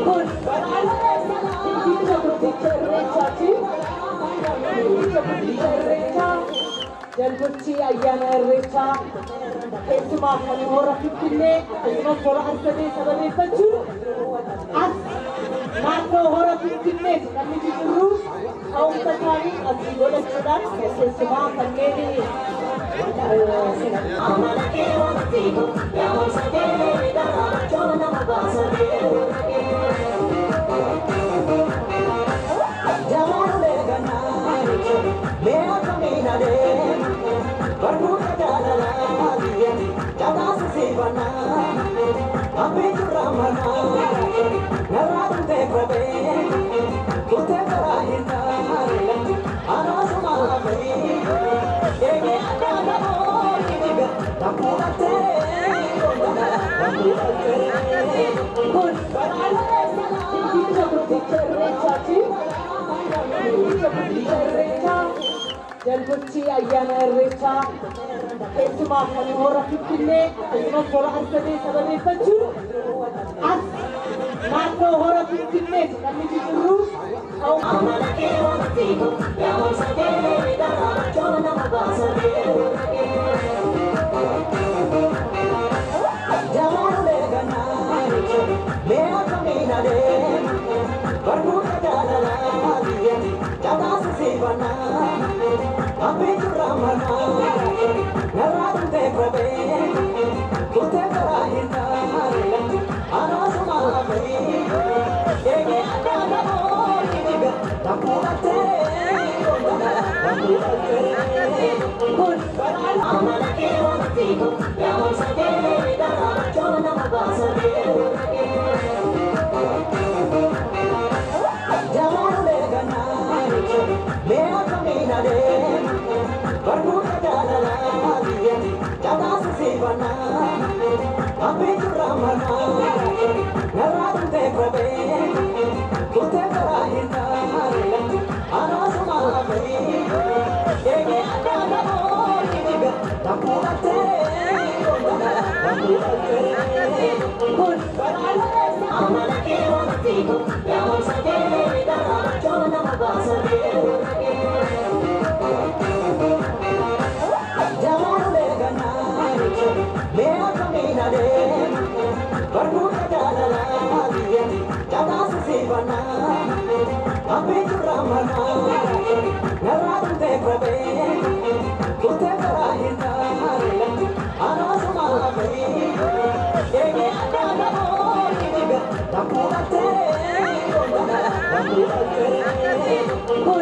Kun fiigicha guddicha Irreechaati. Fiigicha guddicha Irreechaa, jalbultii ayyaana Irreechaa keessumaa kan hora Finfinnee akkasumas hora Arsadee sababeeffachuun as naannoo hora Finfinneeti kan nuti jirru. Ka'umsa isaanii asii godhachuudhaan keessumaa kanneen kun fiigicha guddicha Irreechaati. Fiigicha guddicha Irreechaa, jalbultii ayyaana Irreechaa keessumaa kan hora Finfinnee akkasumas hora Arsadee sababeeffachuun as naannoo hora Finfinneeti kan nuti jirru. Kun kun